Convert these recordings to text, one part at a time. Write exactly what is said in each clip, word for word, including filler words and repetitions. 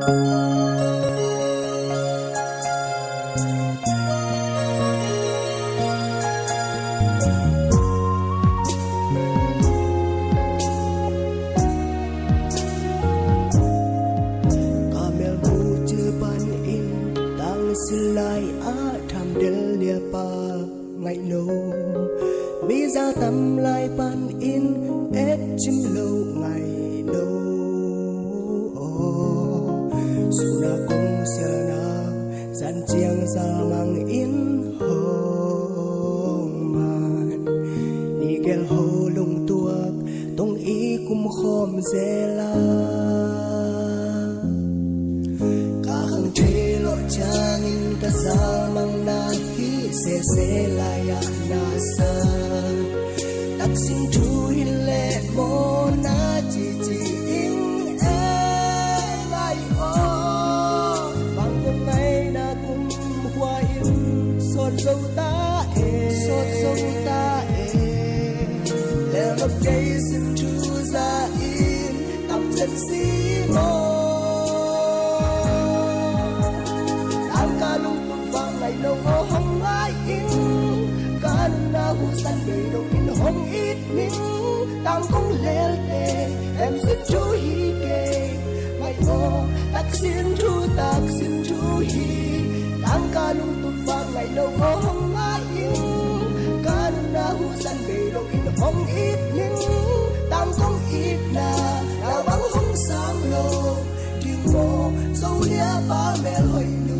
Kamel bu cil panin tang silai ah tham del liapa ngaih no. Mi za tam lai panin et cim lo ngaih no. Aw, suna kong sialna zan ciang zal mangin hong man. Ni gel ho lungtuak tong i kum khawm zela. Ka khang thei lo ciangin ka zalmang na hi sese lai ah na sa. Taksin thu hi le mo na cici ing e lai o. Bang kong ngai na kum hua in sot zo ta e, sot zo ta e. Le lo kei sin thu za in tam zen si maw. Tangka lungtup vang ngai lo aw hong ngai in. Ka nunna husan bei lo in hong it ning. Tang kong lelte em sin thu hi kei mai aw. Taksin thu, taksin thu hi. Tangka lungtup vang ngai lo aw hong ngai in. Ka nunna husan bei lo in hong it ning. Tang kong itna na bang hong sang lo ding maw. Zo lia pa mel hoih nu.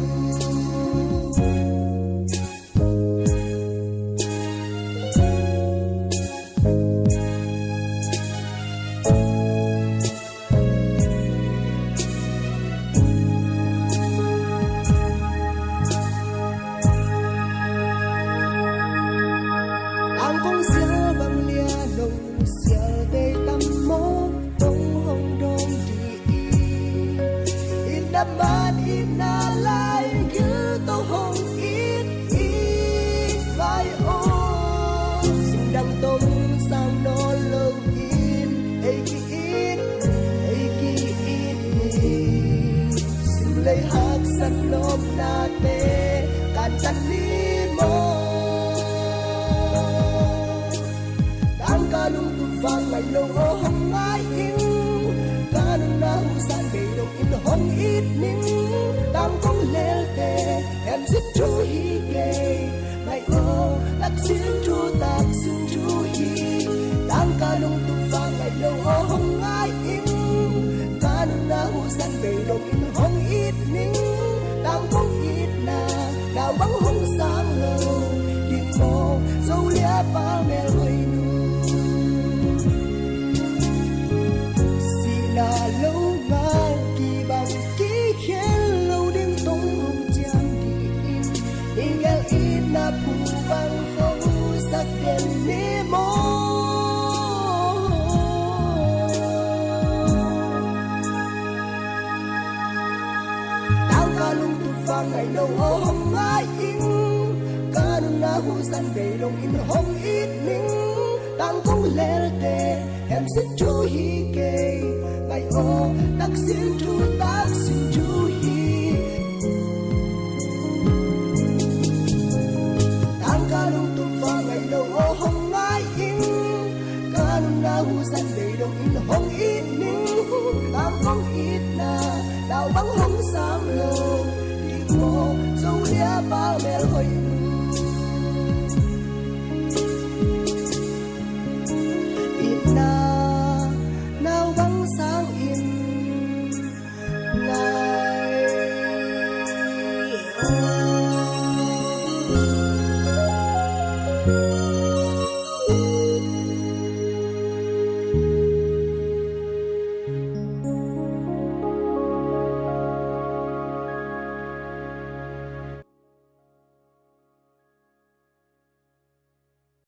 Ang kong sial bang lia lo sial dei tam maw. Tong hong dong di i. Itna man itna lai gil tong hong it it lai o. Singdang tong sang nawn lo in ei ki it ei ki it ni. Sim lei haksat nopnate kan tan ni maw. Tangka lungtup vang ngai lo aw hong ngai in. Ka nunna husan bei lo in hong it ning. Tang kong lelte em sin thu hi kei mai aw. Taksin thu, taksin thu hi. Tangka lungtup vang ngai lo aw hong ngai in. Ka nunna husan bei lo in hong it ning. Tang kong itna na bang hong sang lo ding maw. Zo lia pa mel hoih nu. Sihna lo ngal kibang kikhel lo ding tong hong ciam di in. I gel itna phu bang hong sak den ni maw. Tangka lungtup vang ngai lo aw hong ngai in. Ka nunna husan bei lo in hong it ning. Tang kong lelte em sin thu hi kei mai aw. Taksin thu, taksin thu hi. Tangka lungtup vang ngai lo aw hong ngai in. Ka nunna husan bei lo in hong it ning. Tang kong itna na bang hong sang lo ding maw. Zo lia pa mel hoih nu. Itna na bang sang in ngai.